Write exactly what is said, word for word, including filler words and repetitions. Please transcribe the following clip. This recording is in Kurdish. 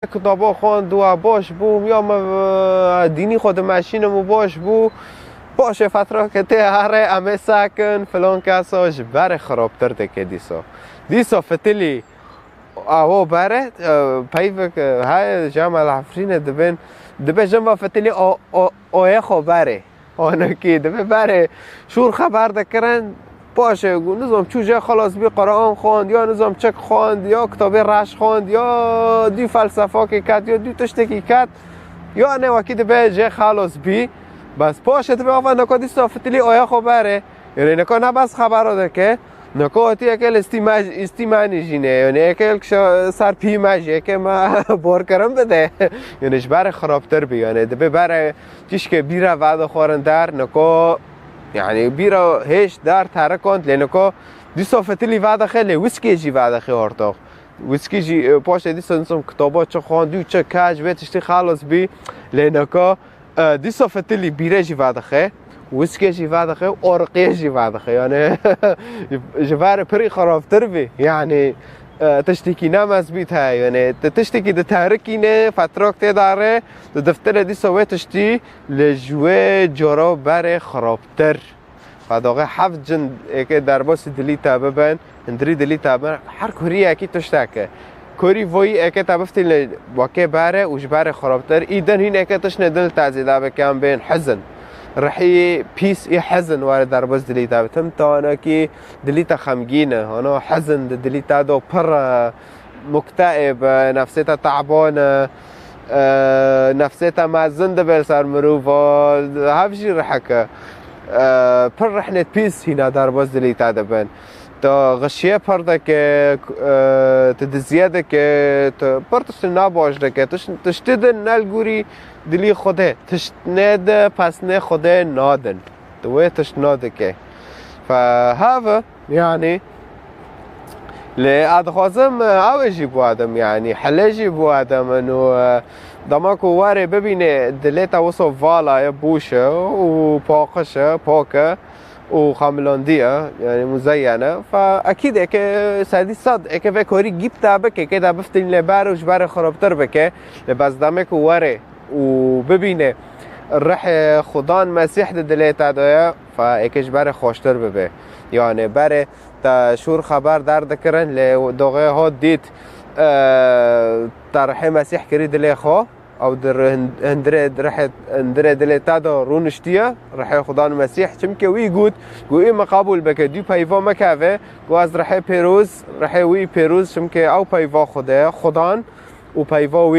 kitabo xwend û baş bûm, ya me, e, dînî xwe dimeşînim û baş bû. Paşê fetrake tê here, em ê sekin, filan kesa ji berê xirabtir dike dîsa. Dîsa fitilî awo berê, e, peyvek, e, heye, ji me lafrîne dibên, dibê jin va fitilî o, o, oyê xwe berê. Onekî dibê berê şûr xeber dikirin. Paşê, nizam çû jê xelas bî, Qur'an xwend, ya nizam çek xwend, ya kitabê reş xwend, ya dî felsefakê ket, ya dî tiştekî ket. Ya ne wekî dibê jê xelas bî. Bes paşê dibê ava neka dîsa fitilî oya xwe berê. Yanî neka ne bes xebera dike. Neka wetî yeke li stî me, stî me nijîne. Yanî yeke li kişa ser pî me jî, yeke me borkirin bide. Yanî ji berê xirabtir bî. Yanî dibê berê tişkê bîra vedixwarin der, niko, yanî bîra hêş der terikand, lê niko dîsa fitilî vedixe, lê wiskê jî vedixe ortox. Wiskî jî, e, paşê dîsa nizam kitaba çi xwendî û çi ket, ji vê tiştî xelas bî, lê niko, e, dîsa fitilî bîrê jî vedixe, wiskê jî vedixe, orqê jî vedixe. Yanî ji ver pirî xirabtir bî. Yanî, e, tiştekî ne mezbît heye. Yanî tu tiştekî diterikîne, fetrak tê dare, tu diftirê dîsa wê tiştî li ji wê cara berê xirabtir. Fedaxê heft cin êkê derbasî dilî te bibin, hindirî dilî te bin, her kuriyekî tiştek e. Kurî voyî êkê te biftî li wekê berê û ji berê xirabtir. Î din hîn êkê tiştê din li te zêde bike, em bên hizin. Rihî pîs î hizin were derbas dilî te bitin. Tanekî dilî te xemgîn e. Hana hizin di dilî te de pir e. Mukteib e, nefsê te te'ban e, e, nefsê te mezin dibe li ser mirova, hev jî rihek e. E, pir rihnet pîs hîna derbas dilî te dibin. Tu xişiyê pir dike, e, tu diziye dike, tu pir tiştê nabaş dike, tişt-, tiştê din ne li gorî dilî Xwedê, tiştê di pesnê Xwedê nadin. Tu wê tişt nadike. Fe hev e. Yanî, lê ez dixwazim, e, ew ê jî biwadim, yanî, helê jî biwadim, û, e, dema ku werê bibînê, dilê te wisa vala ye, boş e, û paqij e, pak e, û xemilandî ye, yanî, muzeyyen e. Fe ekîd êkê sedî sed, êkê vê korî gîp te bike, êkê te biftîn lê ber û ji berê xirabtir bike, lê bes demê ku werê û bibîne rihê Xudan Mesîh di dilê te de ye, fa êkê ji berê xweştir bibe. Yanî berê te şûr xeber derdikirin, lê doxê hot dît, e, te rihê Mesîh kirî dilê xwe, ew di hin-, hindirê rihê, hindirê dilê te de rûniştiye, rihê Xudan Mesîh, çimkî wî got, got, "Ê min qebûl bike, dû peyva min keve, got, ez rihê pêroz, rihê wî pêroz, çimkî ew peyva Xwedê ye, Xudan û peyva wî."